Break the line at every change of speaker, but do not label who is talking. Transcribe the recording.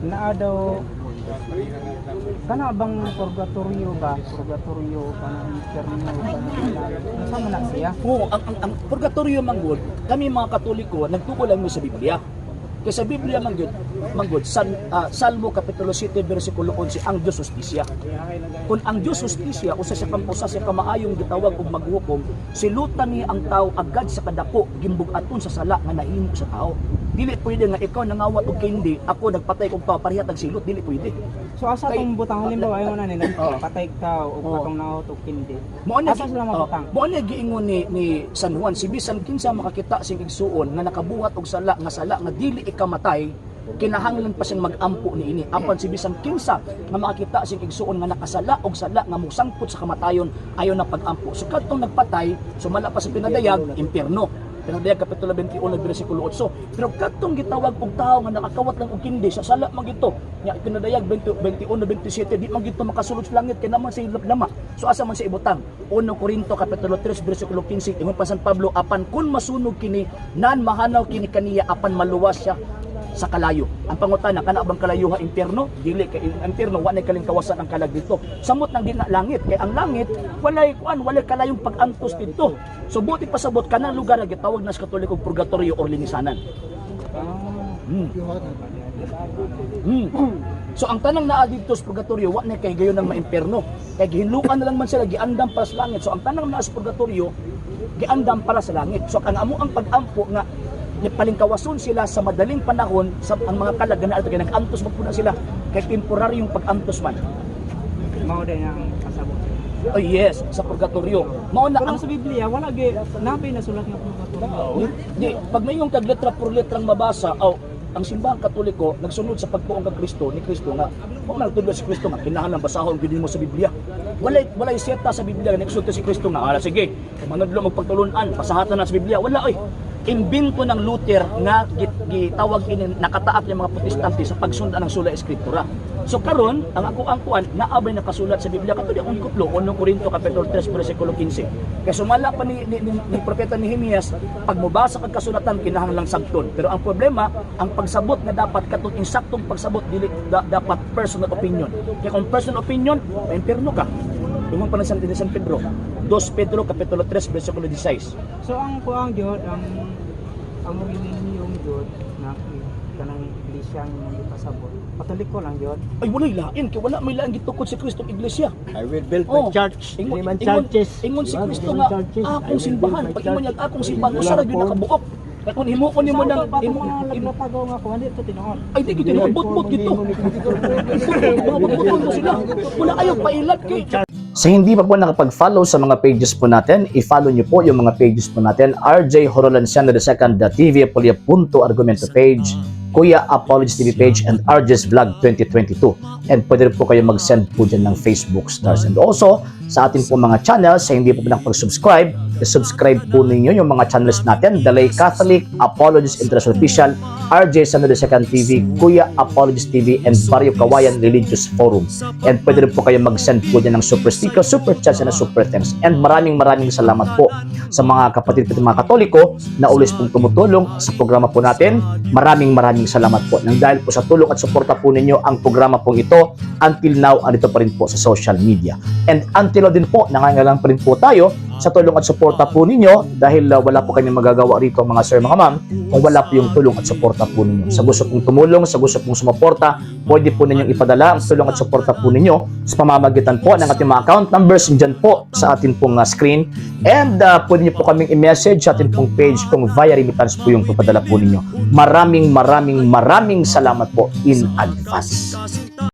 Naa daw kana bang purgatorio ba? Purgatorio kana, inferno kana, unsa man na siya?
Oo, ang purgatorio manggod, kami mga Katoliko nagtuo lang mi sa Biblia. Kay sa Biblia manggod Salmo kapitulo 7 bersikulo 11, ang Dios hustisya. Kung ang Dios hustisya, usa siya ka maayong gitawag og maghukom, silutan niya ang tao agad sa kadako gimbug-aton sa sala nga nahimo sa tao. Dili pwede nga ikaw nangawat og kindi, ako nagpatay og tao, pareha tag silot, dili pwede.
So asa tong butang, halimbawa ayon na ni nagpatay ka og katong naot og kindi?
Mao na
Asa sila mabutang?
Mao na giingon ni San Juan, si bisan kinsa makakita sing igsuon nga nakabuhat og sala nga dili ikamatay, kinahanglan pa siyang mag-ampo niini. Apan si bisan kinsa nga makakita sing igsuon nga nakasala og sala nga mosangpot sa kamatayon, ayo na pag-ampo. So kadtong nagpatay, sumala pa sa Pinadayag, impierno. Pinadayag kapitulo 21 bersikulo 8. Pero kadtong gitawag og tawo nga nakakawat lang og kindi sa sala man gito. Nya Pinadayag 20 21 27, di man gito makasulod sa langit kay naman sa lama. So asa man sa ibutang? 1 Korinto kapitulo 3 bersikulo 15, ingon pa San Pablo, apan kun masunog kini, nan mahanaw kini kaniya, apan maluwas siya sa kalayo. Ang pangutana, kana bang kalayo nga impyerno? Dili, kay ang impyerno wa nay kalingkawasan ang kalag dito. Samot nang di na langit, kay ang langit walay kuan, walay kalayong pag-antos dito. So buti pasabot kanang lugar nga gitawag na sa Katoliko purgatorio or linisanan. So ang tanang naa dito sa purgatorio, wa na kay gayon ng maimpierno. Kay gihinlukan na lang man sila, giandam para sa langit. So ang tanang naa sa purgatorio, giandam para sa langit. So ang amo ang pag-ampo nga palingkawason sila sa madaling panahon sa ang mga kalag na kay nag-antos magpuna sila kay temporaryong pag-antos man.
Mao din ang pasabot.
Oh yes, sa purgatorio. Mao na
Pero
ang
sa Biblia wala gi napay nasulat nga purgatorio.
Di, pag mayong kag letra por letrang mabasa, aw, ang Simbahang Katoliko nagsunod sa pagtuong kag Kristo ni Kristo nga wa man nagtudlo si Kristo nga kinahanglan basahon gyud nimo sa Biblia. Walay seta sa Biblia nga nagsulti si Kristo nga, "Ala sige, manudlo magpagtulun-an, pasahatan na sa Biblia." Wala oy. Imbento ng Luther nga gitawag ini nakataak ng mga Protestante sa pagsundan ng Sola Escritura. So karon, ang ako ang kuan, naa bay nakasulat sa Biblia kato di akong gikutlo, 1 Korinto kapitulo 3 bersikulo 15. Kay sumala pa ni propeta Nehemias, pag mobasa kag kasulatan kinahanglang sabton. Pero ang problema, ang pagsabot nga dapat katong insaktong pagsabot, dili dapat personal opinion. Kay kung personal opinion, maimpierno ka. Ingon pa ng San Pedro, 2 Pedro kapitulo 3 bersikulo 16.
So ang kuang jud, ang relihiyon jud na kanang iglesia nga imong gipasabot, Katoliko lang jud?
Ay, walay lain kay wala may lain gitukod si Kristo ang iglesia.
I will build my church.
Ingon,
Dili man
ingon,
churches.
ingon si
Diba?
Kristo
Dili man
nga
churches. I
akong
will build
simbahan.
my
Pag ingon
church.
niya akong simbahan, usa ra gyud nakabuok. Kay kung himuon nimo
Sa
ng
ato pa itong mga laglatagaw nga kuan dito tinuod.
Ay, di gyud tinuod, bot-bot gito. Mga bot-boton mo sila. Wala ayaw pailat kay
Sa hindi pa po nakapag-follow sa mga pages po natin, i-follow nyo po yung mga pages po natin. RJ Horolanciano II, The TV Apolia Punto Argumento page, Kuya Apologies TV page, and RJ's Vlog 2022. And pwede rin po kayo mag-send po dyan ng Facebook stars. And also, sa atin po mga channels, sa hindi po nakapag-subscribe, i-subscribe po ninyo yung mga channels natin: The Lay Catholic, Apologies International Official, RJ San II TV, Kuya Apologies TV, and Barrio Kawayan Religious Forum. And pwede rin po kayo mag-send po dyan ng super sticker, super chats, and super thanks. And maraming maraming salamat po sa mga kapatid po mga Katoliko na always pong tumutulong sa programa po natin. Maraming maraming salamat po. Nang dahil po sa tulong at suporta po ninyo, ang programa pong ito until now andito pa rin po sa social media. And until now din po, nangangailangan pa rin po tayo sa tulong at suporta po ninyo dahil wala po kami magagawa rito, mga sir, mga ma'am, kung wala po yung tulong at suporta po ninyo. Sa gusto pong tumulong, sa gusto pong sumuporta, pwede po ninyong ipadala ang tulong at suporta po ninyo sa pamamagitan po ng ating mga account numbers dyan po sa ating pong screen. And pwede niyo po kaming i-message sa ating pong page kung via remittance po yung papadala po ninyo. Maraming maraming maraming salamat po in advance.